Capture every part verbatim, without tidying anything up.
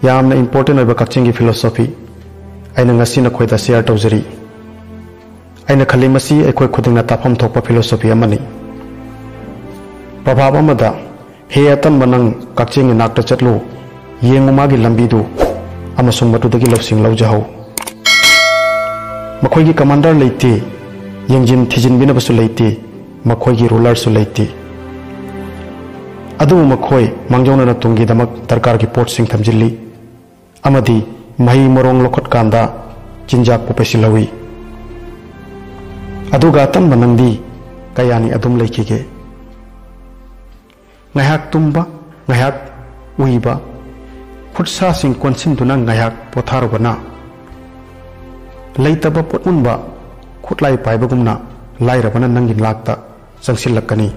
ꯌꯥꯝꯅ important ꯑꯣꯏꯕ ꯀꯛꯆꯤꯡꯒꯤ philosophy ꯑꯩꯅ ꯉꯁꯤ ꯅꯈꯣꯏꯗ share ꯇꯧꯖꯔꯤ꯫ ꯑꯩꯅ ꯈꯜꯂꯤ, ꯃꯁꯤ ꯑꯩꯈꯣꯏ ꯈꯨꯗꯤꯡꯅ ꯇꯥꯐꯝ ꯊꯣꯛꯄ philosophy ꯑꯃꯅꯤ꯫ Proverb ꯑꯃꯗ, "ꯍꯦ ꯑꯇꯟꯕ ꯅꯪ, ꯀꯛꯆꯤꯡꯒꯤ ꯅꯥꯛꯇ ꯆꯠꯂꯨ, ꯌꯦꯡꯉꯨ ꯃꯥꯒꯤ ꯂꯝꯕꯤꯗꯨ, ꯑꯃꯁꯨꯡ ꯃꯗꯨꯗꯒꯤ ꯂꯧꯁꯤꯡ ꯂꯧꯖꯍꯧ"꯫ ꯃꯈꯣꯏꯒꯤ commander ꯂꯩꯇꯦ, ꯌꯦꯡꯖꯤꯟ ꯊꯤꯖꯤꯟꯕꯤꯅꯕꯁꯨ ꯂꯩꯇꯦ, ꯃꯈꯣꯏꯒꯤ rulerꯁꯨ ꯂꯩꯇꯦ꯫ ꯑꯗꯨꯕꯨ ꯃꯈꯣꯏ ꯃꯥꯡꯖꯧꯅꯅ ꯇꯨꯡꯒꯤꯗꯃꯛ ꯗꯔꯀꯥꯔꯒꯤ ꯄꯣꯠꯁꯤꯡ ꯊꯝꯖꯤꯜꯂꯤ ꯑꯃꯗꯤ ꯃꯍꯩ ꯃꯔꯣꯡ ꯂꯧꯈꯠꯀꯥꯟꯗ ꯆꯤꯟꯖꯥꯛꯄꯨ ꯄꯩꯁꯤꯜꯍꯧꯏ꯫ ꯑꯗꯨꯒ ꯑꯇꯟꯕ ꯅꯪꯗꯤ ꯀꯌꯥꯅꯤ ꯑꯗꯨꯝ ꯂꯩꯈꯤꯒꯦ? ꯉꯥꯏꯍꯥꯛ ꯇꯨꯝꯕ, ꯉꯥꯏꯍꯥꯛ ꯎꯏꯕ, ꯈꯨꯠꯁꯥꯁꯤꯡ ꯀꯣꯟꯁꯤꯟꯗꯨꯅ ꯉꯥꯏꯍꯥꯛ ꯄꯣꯊꯥꯔꯨꯕꯅ, ꯂꯩꯇꯕ ꯄꯣꯠꯃꯨꯟꯕ ꯈꯨꯠꯂꯥꯏ ꯄꯥꯏꯕꯒꯨꯝꯅ ꯂꯥꯏꯔꯕꯅ ꯅꯪꯒꯤ ꯅꯥꯛꯇ ꯆꯪꯁꯤꯜꯂꯛꯀꯅꯤ꯫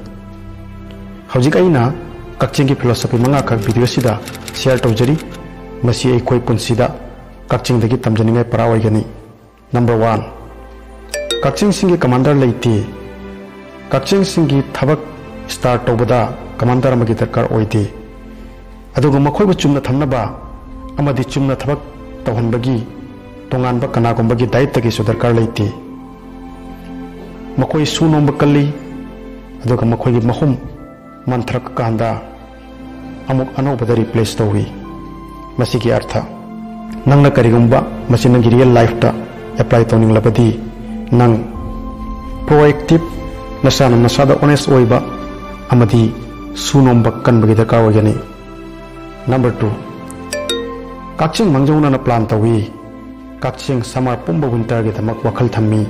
ꯍꯧꯖꯤꯛ ꯑꯩꯅ ꯀꯛꯆꯤꯡꯒꯤ philosophy ꯃꯉꯥꯈꯛ video ꯑꯁꯤꯗ share ꯇꯧꯖꯔꯤ꯫ ꯃꯁꯤ ꯑꯩꯈꯣꯏ ꯄꯨꯟꯁꯤꯗ ꯀꯛꯆꯤꯡꯗꯒꯤ ꯇꯝꯖꯅꯤꯡꯉꯥꯏ ꯄꯔꯥ ꯑꯣꯏꯒꯅꯤ꯫ Number one, ꯀꯛꯆꯤꯡꯁꯤꯡꯒꯤ commander ꯂꯩꯇꯦ꯫ ꯀꯛꯆꯤꯡꯁꯤꯡꯒꯤ ꯊꯕꯛ start ꯇꯧꯕꯗ commander ꯑꯃꯒꯤ ꯗꯔꯀꯥꯔ ꯑꯣꯏꯗꯦ꯫ ꯑꯗꯨꯒ ꯃꯈꯣꯏꯕꯨ ꯆꯨꯝꯅ ꯊꯝꯅꯕ ꯑꯃꯗꯤ ꯆꯨꯝꯅ ꯊꯕꯛ ꯇꯧꯍꯟꯕꯒꯤ ꯇꯣꯉꯥꯟꯕ ꯀꯅꯥꯒꯨꯝꯕꯒꯤ ꯗꯥꯏꯇꯒꯤꯁꯨ ꯗꯔꯀꯥꯔ ꯂꯩꯇꯦ꯫ ꯃꯈꯣꯏ ꯁꯨ ꯅꯣꯝꯕ ꯀꯜꯂꯤ, ꯑꯗꯨꯒ ꯃꯈꯣꯏꯒꯤ ꯃꯍꯨꯝ ꯃꯟꯊꯔꯛꯀꯥꯟꯗ ꯑꯃꯨꯛ ꯑꯅꯧꯕꯗ replace ꯇꯧꯏ꯫ ꯃꯁꯤꯒꯤ ꯑꯔꯊ, ꯅꯪꯅ ꯀꯔꯤꯒꯨꯝꯕ ꯃꯁꯤ ꯅꯪꯒꯤ real lifeꯇ apply ꯇꯧꯅꯤꯡꯂꯕꯗꯤ, ꯅꯪ proactive, ꯅꯁꯥꯅ ꯅꯁꯥꯗ honest ꯑꯣꯏꯕ ꯑꯃꯗꯤ ꯁꯨ ꯅꯣꯝꯕ ꯀꯟꯕꯒꯤ ꯗꯔꯀꯥꯔ ꯑꯣꯏꯒꯅꯤ꯫ Number two, ꯀꯛꯆꯤꯡ ꯃꯥꯡꯖꯧꯅꯅ plan ꯇꯧꯏ꯫ ꯀꯛꯆꯤꯡ summer ꯄꯨꯝꯕ winterꯒꯤꯗꯃꯛ ꯋꯥꯈꯜ ꯊꯝꯃꯤ,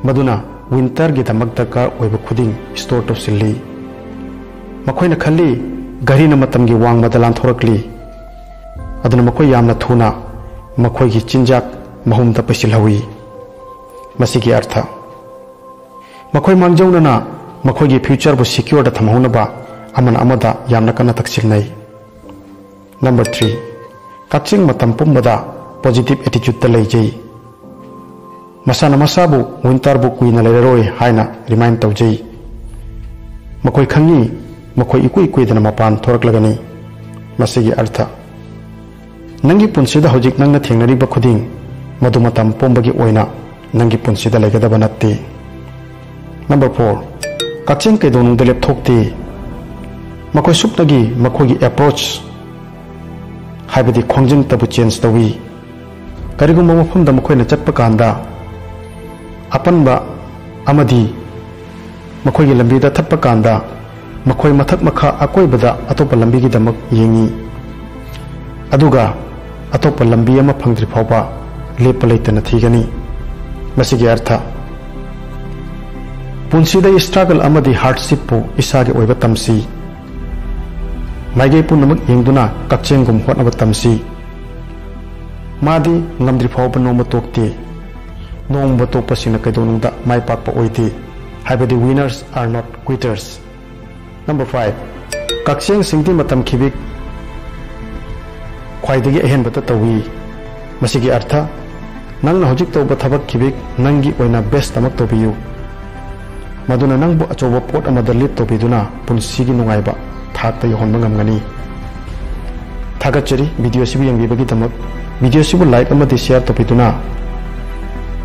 ꯃꯗꯨꯅ winterꯒꯤꯗꯃꯛ ꯗꯔꯀꯥꯔ ꯑꯣꯏꯕ ꯈꯨꯗꯤꯡ store ꯇꯧꯁꯤꯜꯂꯤ꯫ ꯃꯈꯣꯏꯅ ꯈꯜꯂꯤ, ꯘꯔꯤꯅ ꯃꯇꯝꯒꯤ ꯋꯥꯡꯃꯗ ꯂꯥꯟꯊꯣꯔꯛꯂꯤ, ꯑꯗꯨꯅ ꯃꯈꯣꯏ ꯌꯥꯝꯅ ꯊꯨꯅ ꯃꯈꯣꯏꯒꯤ ꯆꯤꯟꯖꯥꯛ ꯃꯍꯨꯝꯗ ꯄꯩꯁꯤꯜꯍꯧꯏ꯫ ꯃꯁꯤꯒꯤ ꯑꯔꯊ, ꯃꯈꯣꯏ ꯃꯥꯡꯖꯧꯅꯅ ꯃꯈꯣꯏꯒꯤ futureꯕꯨ secureꯗ ꯊꯝꯍꯧꯅꯕ ꯑꯃꯅ ꯑꯃꯗ ꯌꯥꯝꯅ ꯀꯟꯅ ꯇꯛꯁꯤꯟꯅꯩ꯫ Number three, ꯀꯛꯆꯤꯡ ꯃꯇꯝ ꯄꯨꯝꯕꯗ positive attitudeꯇ ꯂꯩꯖꯩ꯫ ꯃꯁꯥꯅ ꯃꯁꯥꯕꯨ winterꯕꯨ ꯀꯨꯏꯅ ꯂꯩꯔꯔꯣꯏ ꯍꯥꯏꯅ remind ꯇꯧꯖꯩ꯫ ꯃꯈꯣꯏ ꯈꯪꯏ, ꯃꯈꯣꯏ ꯏꯀꯨꯏ ꯀꯨꯏꯗꯅ ꯃꯄꯥꯟ ꯊꯣꯔꯛꯂꯒꯅꯤ꯫ ꯃꯁꯤꯒꯤ ꯑꯔꯊ, ꯅꯪꯒꯤ ꯄꯨꯟꯁꯤꯗ ꯍꯧꯖꯤꯛ ꯅꯪꯅ ꯊꯦꯡꯅꯔꯤꯕ ꯈꯨꯗꯤꯡ ꯃꯗꯨ ꯃꯇꯝ ꯄꯨꯝꯕꯒꯤ ꯑꯣꯏꯅ ꯅꯪꯒꯤ ꯄꯨꯟꯁꯤꯗ ꯂꯩꯒꯗꯕ ꯅꯠꯇꯦ꯫ Number four, ꯀꯛꯆꯦꯡ ꯀꯩꯗꯧꯅꯨꯡꯗ ꯂꯦꯞꯊꯣꯛꯇꯦ꯫ ꯃꯈꯣꯏ ꯁꯨꯞꯅꯒꯤ ꯃꯈꯣꯏꯒꯤ approach, ꯍꯥꯏꯕꯗꯤ ꯈꯣꯡꯖꯪꯇꯕꯨ change ꯇꯧꯏ꯫ ꯀꯔꯤꯒꯨꯝꯕ ꯃꯐꯝꯗ ꯃꯈꯣꯏꯅ ꯆꯠꯄ ꯀꯥꯟꯗ ꯑꯄꯟꯕ ꯑꯃꯗꯤ ꯃꯈꯣꯏꯒꯤ ꯂꯝꯕꯤꯗ ꯊꯠꯄ ꯀꯥꯟꯗ, ꯃꯈꯣꯏ ꯃꯊꯛ ꯃꯈꯥ ꯑꯀꯣꯏꯕꯗ ꯑꯇꯣꯞꯄ ꯂꯝꯕꯤꯒꯤꯗꯃꯛ ꯌꯦꯡꯏ, ꯑꯗꯨꯒ ꯑꯇꯣꯞꯄ ꯂꯝꯕꯤ ꯑꯃ ꯐꯪꯗ꯭ꯔꯤ ꯐꯥꯎꯕ ꯂꯦꯞꯄ ꯂꯩꯇꯅ ꯊꯤꯒꯅꯤ꯫ ꯃꯁꯤꯒꯤ ꯑꯔꯊ, ꯄꯨꯟꯁꯤꯗ struggle ꯑꯃꯗꯤ hardshipꯄꯨ ꯏꯁꯥꯒꯤ ꯑꯣꯏꯕ ꯇꯝꯁꯤ꯫ ꯃꯥꯏꯀꯩ ꯄꯨꯝꯅꯃꯛ ꯌꯦꯡꯗꯨꯅ ꯀꯛꯆꯦꯡꯒꯨꯝ ꯍꯣꯠꯅꯕ ꯇꯝꯁꯤ꯫ ꯃꯥꯗꯤ ꯉꯝꯗ꯭ꯔꯤ ꯐꯥꯎꯕ ꯅꯣꯡꯃ ꯇꯣꯛꯇꯦ꯫ ꯅꯣꯡꯃ ꯇꯣꯛꯄꯁꯤꯡꯅ ꯀꯩꯗꯧꯅꯨꯡꯗ ꯃꯥꯏ ꯄꯥꯛꯄ ꯑꯣꯏꯗꯦ꯫ ꯍꯥꯏꯕꯗꯤ winners are not quitters꯫ Number five, ꯀꯛꯆꯦꯡꯁꯤꯡꯗꯤ ꯃꯇꯝ ꯈꯤꯕꯤꯛ ꯈ꯭ꯋꯥꯏꯗꯒꯤ ꯑꯍꯦꯟꯕꯇ ꯇꯧꯏ꯫ ꯃꯁꯤꯒꯤ ꯑꯔꯊ, ꯅꯪꯅ ꯍꯧꯖꯤꯛ ꯇꯧꯕ ꯊꯕꯛ ꯈꯤꯕꯤꯛ ꯅꯪꯒꯤ ꯑꯣꯏꯅ best ꯑꯃ ꯇꯧꯕꯤꯌꯨ꯫ ꯃꯗꯨꯅ ꯅꯪꯕꯨ ꯑꯆꯧꯕ ꯄꯣꯠ ꯑꯃꯗ lead ꯇꯧꯕꯤꯗꯨꯅ ꯄꯨꯟꯁꯤꯒꯤ ꯅꯨꯡꯉꯥꯏꯕ ꯊꯥꯛꯇ ꯌꯧꯍꯟꯕ ꯉꯝꯒꯅꯤ꯫ ꯊꯥꯒꯠꯆꯔꯤ video ꯑꯁꯤꯕꯨ ꯌꯦꯡꯕꯤꯕꯒꯤꯗꯃꯛ꯫ Video ꯑꯁꯤꯕꯨ like ꯑꯃꯗꯤ share ꯇꯧꯕꯤꯗꯨꯅ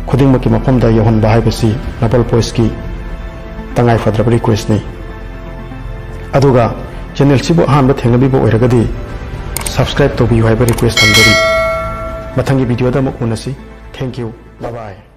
ꯈꯨꯗꯤꯡꯃꯛꯀꯤ ꯃꯐꯝꯗ ꯌꯧꯍꯟꯕ ꯍꯥꯏꯕꯁꯤ Noble Voiceꯀꯤ ꯇꯉꯥꯏ ꯐꯗ꯭ꯔꯕ requestꯅꯤ꯫ ꯑꯗꯨꯒ channelꯁꯤꯕꯨ ꯑꯍꯥꯟꯕ ꯊꯦꯡꯅꯕꯤꯕ ꯑꯣꯏꯔꯒꯗꯤ subscribe ꯇꯧꯕꯤꯌꯨ ꯍꯥꯏꯕ request ꯊꯝꯖꯔꯤ꯫ ꯃꯊꯪꯒꯤ videoꯗ ꯑꯃꯨꯛ ꯎꯅꯁꯤ꯫ Thank you. Bye bye.